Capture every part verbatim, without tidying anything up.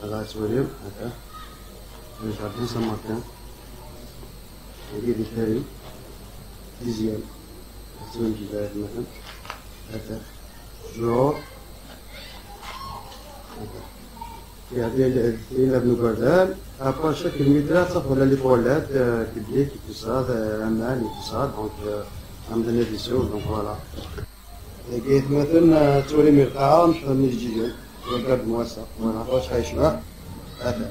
Voilà, ad twalim, ata. Le jardin Saint-Martin. Wagi di Paris. Dixième. Ad twalim di Paris, مثلا. Ata. Genre. Ata. Yeɛdi tinad n ugerdan. Après, chaque mètre, ad tafeḍ les toilettes, euh, publiques, tout ça, euh, aman, tout ça. Donc, euh, am d-nadi, donc voilà. Dagi atmaten, ah, ttwalim lqaɛa, mecḥuṛ mi iǧǧiǧen. Regarde-moi ça. Voilà, acḥal yecbeḥ. Ata.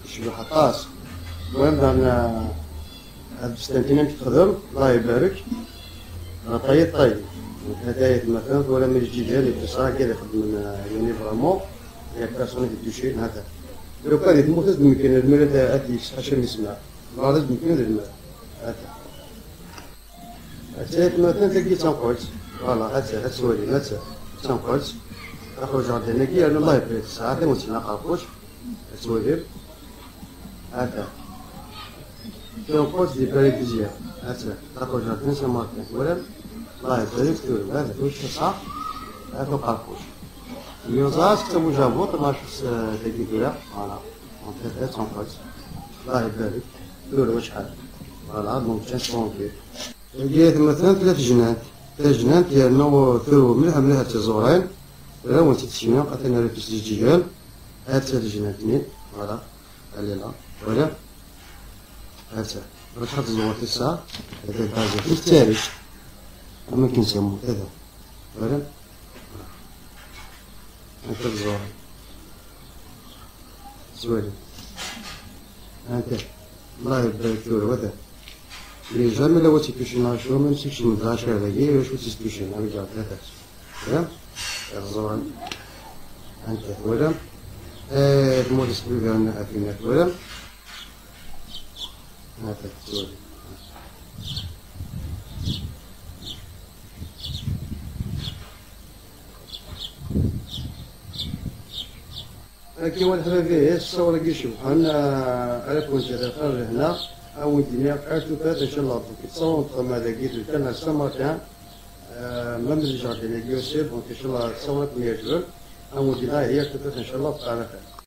Yecbeḥ aṭas. المهم, dan, ah, ad bstantin amek texdem, Allah ibarek. Ah, ṭayyeb, ṭayyeb. Ata atmaten, twalam iǧǧiǧen, et tout ça, kra ixeddmen, ah, yani vraiment, il y a personne qui touche, ata. Lukan di tmurt ad d-mken, lmir ad, ad yeks ḥaca mi semma. Lbar ad d-mken d lmal. Ata. Atta atmaten, tagi d tanqelt. Voilà, atta, ad twalim, atta, d tanqelt. Axu jardin-agi, yerna Allah ibarek, tesɛa tamawt-nni aqerquc. Ad twalim. Atta. Tanqelt di Paris deuxième. Atta, axu jardin Saint-Martin. Twalam? Allah ibarek, tura, atta, tura, atta, aqerquc. Yuẓas d tamujabuṭ, ma tagi tura, voilà. Donc, atta d tanqelt. Allah ibarek. Tura wacḥal. Voilà, donc, ǧǧan-tt tranquille. Tagi atmaten, tella tejnant. Tajnant yerna turew mliḥ mliḥ d tiẓurin. Ur awen-tt-id-ssneɣ, atan ara tusliǧigan. Atta tejnant-nni. Voilà. Elle est là. Voilà. Atta. Ruḥ ad tẓuret ass-a. Atta tbaza. Tettarict. Am akken semmu. Atta. Voilà. Atta tẓuret. Zwali. Anta. Allah ibarek tura, wata. Les jamais la wati tucin la chaud, même si je me dash avec eux, je suis tucin, avec la tête. Hein? Erẓuran. Anta, wala? Eh, tmuri sbigan afina, wala? Anta, zwali. Akka wa leḥbab, ihi, s ṣṣawra-agi icebḥen, ah, ara ken-ǧǧeɣ lehna, ad wen-d-iniɣ ar tufat, ncallah, donc, ttṣawren ṭṭama dagi d lkan ar Saint-Martin, ah, même le jardin-agi aussi, donc, ncallah, ttṣawra ken-yeɛǧben, ad wen-d-iniɣ, ihi, ar tufat, ncallah, bqan axir.